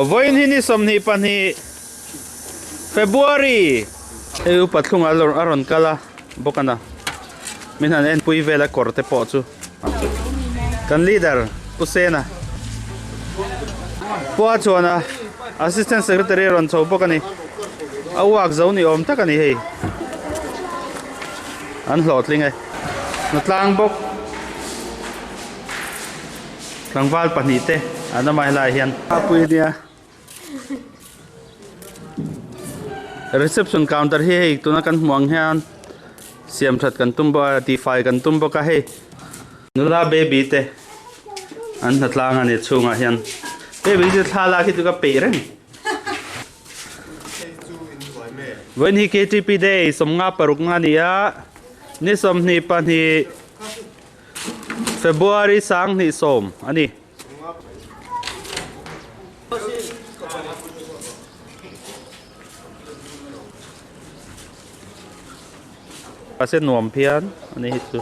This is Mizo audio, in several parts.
Vawiin hi ni 22 February hei upa thlungah a rawn kal a bawk a na min han enpui vel a kawr te pawh chu kan leader Pu Sena Pua chuan a assistant secretary a rawn chho bawk a ni a uak zo ni awm tak a ni hei an hlawhtling e hnatlang bawk. Tlangval pahnih te an awm a helaiah hian a pui ania reception counter hi hei tuna kan hmuh ang hian siam that kan tum bawk a tifai kan tum bawk a hei nula baby te an hnatlang a ni chhungah hian baby chu thla lak hi chu ka peih reng vawiin hi ktp day 56 nga a ni a ni 22. February 2010 a ni. Mahse nuam phian a ni hi chu.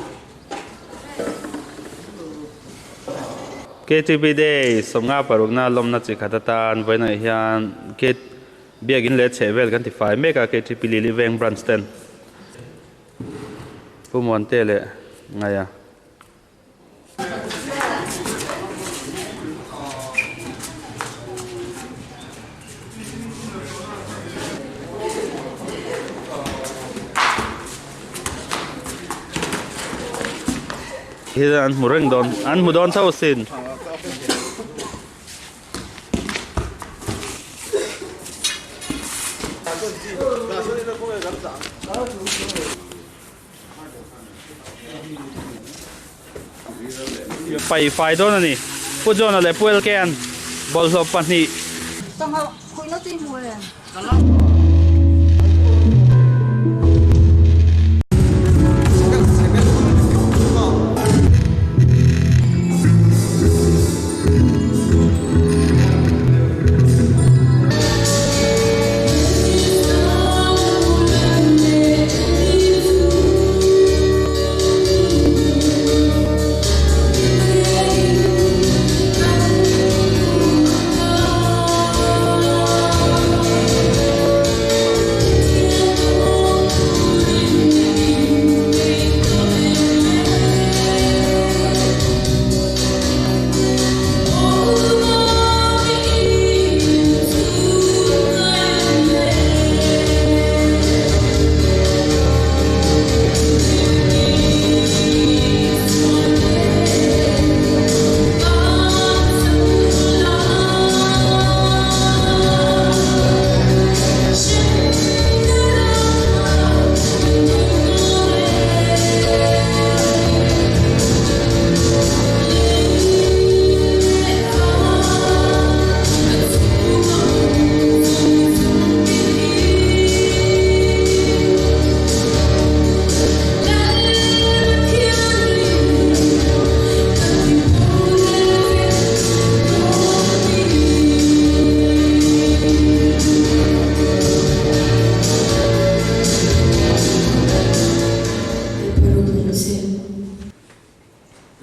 KTP Day 56 na lawmna chi khat atan vawiinah hian Biakin leh chhehvel kan ti fai mek a KTP Lily Veng Branch ten. Pu Muante leh Ngaia. Hi an hmu reng dawn an hmu dawn tho asin. Pai fai dawn a ni. Pu John-a leh Pu LK-a'n bawlhhlawh pahnih.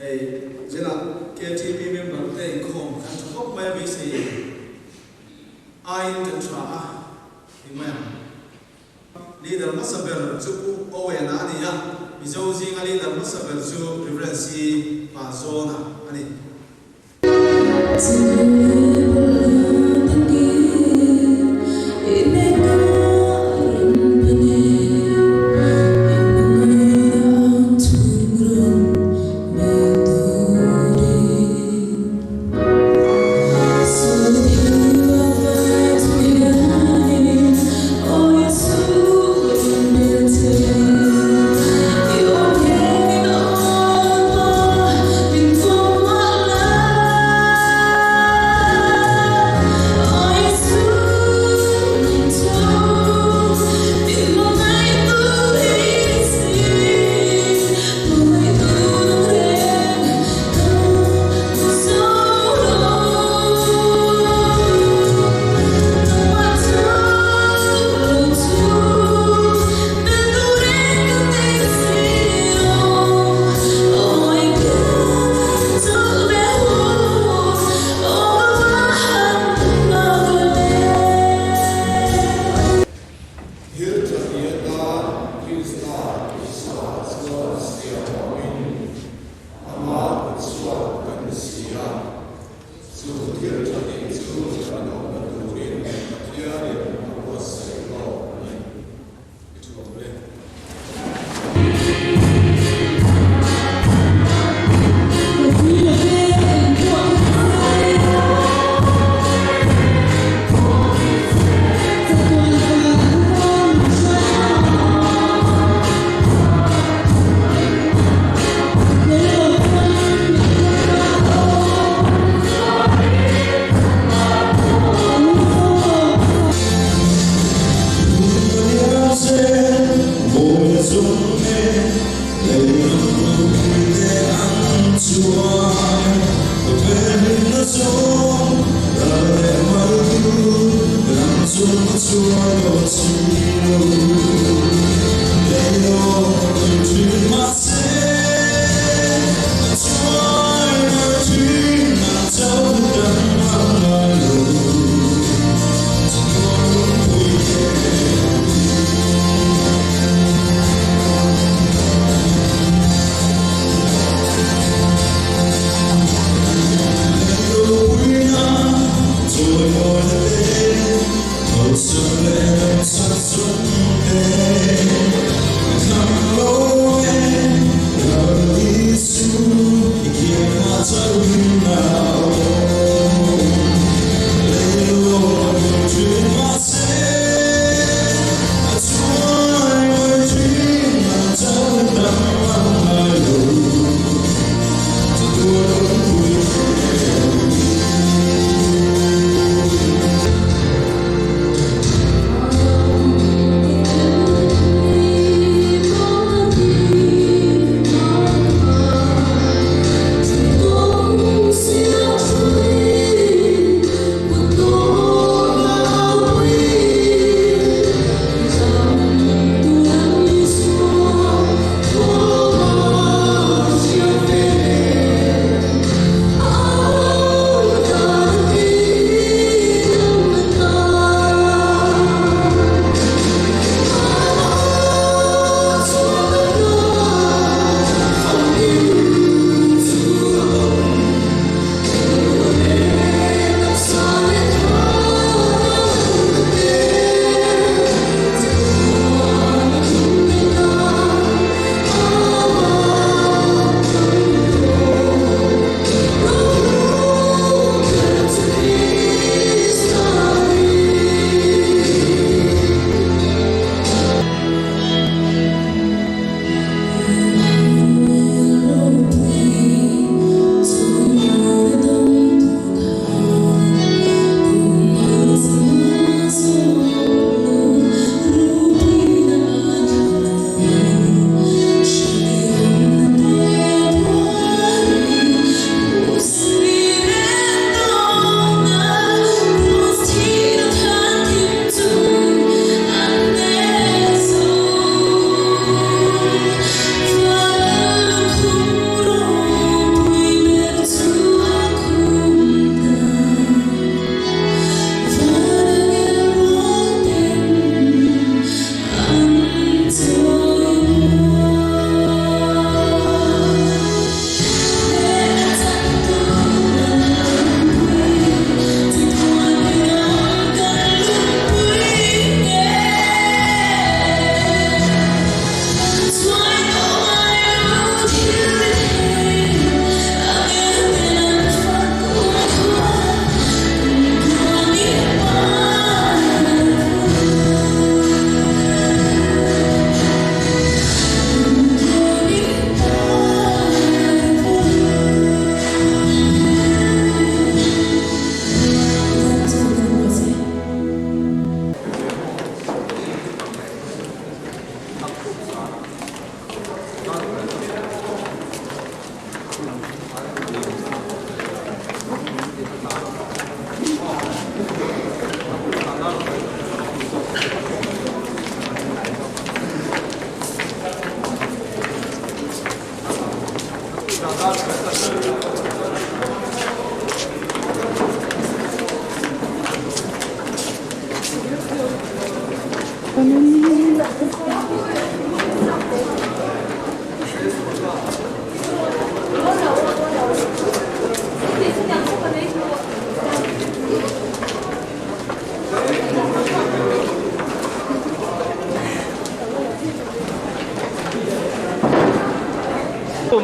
Hei zela KTP member te inkhawm kan tha khawp mai a beisei aiin kan tha a ni mai ang. Leader hmasa ber chu Pu Owen-a a ni a, Mizo zinga leader hmasa ber chu Rev. C. Pazawna a ni.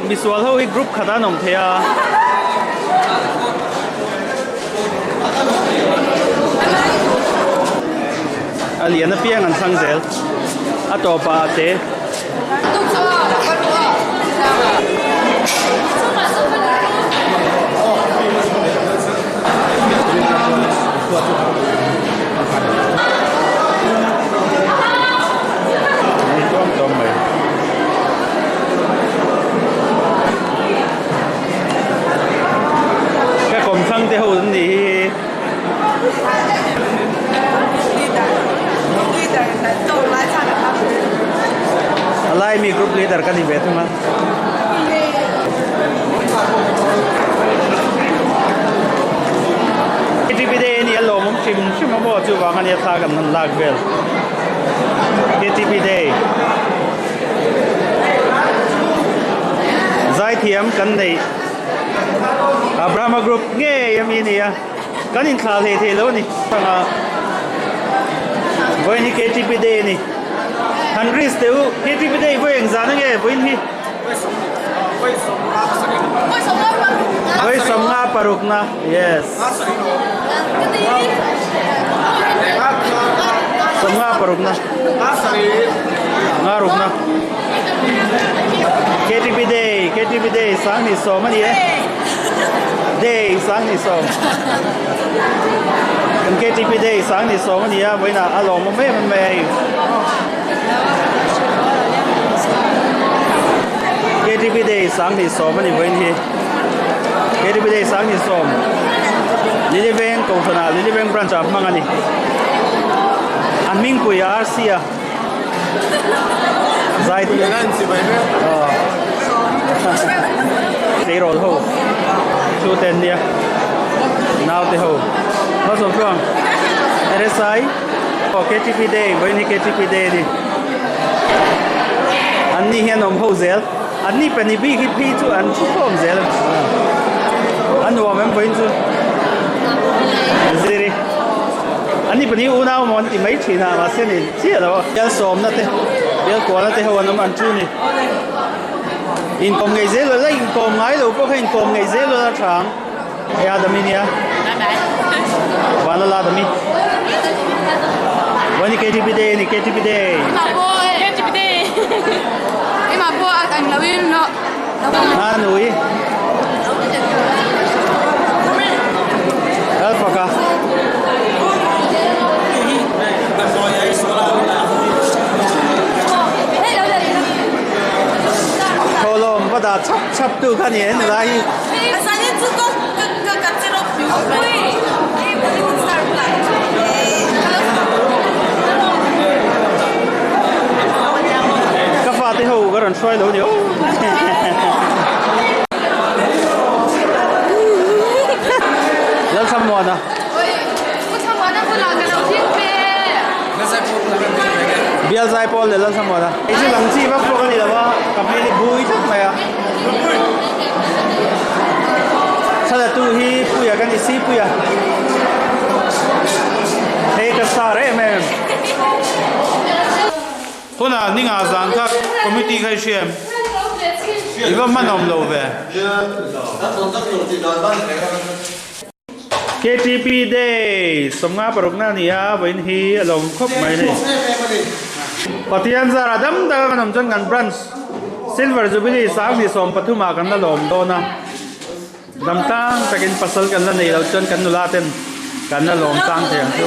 Misual ho hi group khat an awm thei a. A lian apiang an thlang zel. A tawpah a te. Ka kawmthlang te ho an nih hi. A laimi group leader ka ni ve thung a. KTP day a ni a lawmawm hrim hrim a maw chuvang a nia thla kan han lak vel. KTP day. Zaithiam kan neih Abrahama group ngei ami a ni a. Kan inthlah hlei thei lo a ni. Hranga vawiin hi KTP day a ni. Han risk teh u, KTP day vawi engzah na nge vawiin hi? Vawi sawmnga parukna, yes. Sawmnga parukna. Nga rukna. KTP day, KTP day, sang ni sawm a ni e. Day sang ni sawm. Kan KTP day sang ni sawm a ni a, vawiinah a lawmawm em em mai a hei. KTP day sang ni sawm a ni vawiin hi. KTP day sang ni sawm. Liliveng Kohhranah Liliveng branch ah hmang a ni. A hmingpui a RC a. Zai tleirawl ho chu te an nia naute ho hmasawm chuan RSI aw KTP day vawiin hi KTP day a ni an ni hian awm ho zel an ni pahnih bik hi phei chu an thu khawm zel a nuam em vawiin chu ziri an ni pahnih unau maw an ti mai thin a mahse ni chiah lo a bial sawmna te bial kualna te ho an awm an thu ni inkawm ngei zel la inkawm ngai lo pawh kha inkawm ngei zel la tha ang hei Adami nia Vanlala Adami Vani KTP day ni KTP day KTP day Ema pawh a ang lo in lo Na nui Lalfaka Thawhlawm va dah chhap chhap tu kha ni en lai hi. Ka fate ho ka rawn hruai lo ni aw. Lalthlamuana. Bial zai pawl leh Lalthlamuana. Hei chu lang chi vak pawh ka ni lo a, ka hmel hi bui tlat mai a. Thlalatu hi Puia ka ni si Puia. Hei ka star em em. Hunah ninga zan kha committee kha i hria em? I va hmanawm lo ve. KTP Day sawmnga parukna a ni a, vawiin hi a lawm khawp mai hei. Pathian zara dam taka kan awm chuan kan branch Silver Jubilee 2013 ah kan la lawm dawn a, dam tlang takin pasal kan la nei lo chuan kan nula ten kan la lawm tlang thei ang chu.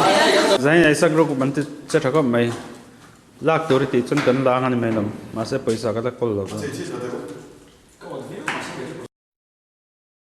Zain Isaac Group an ti che tha khawp mai, lak tur i tih chuan kan la ang a ni mai lawm, mahse pawisa ka la kawl lo.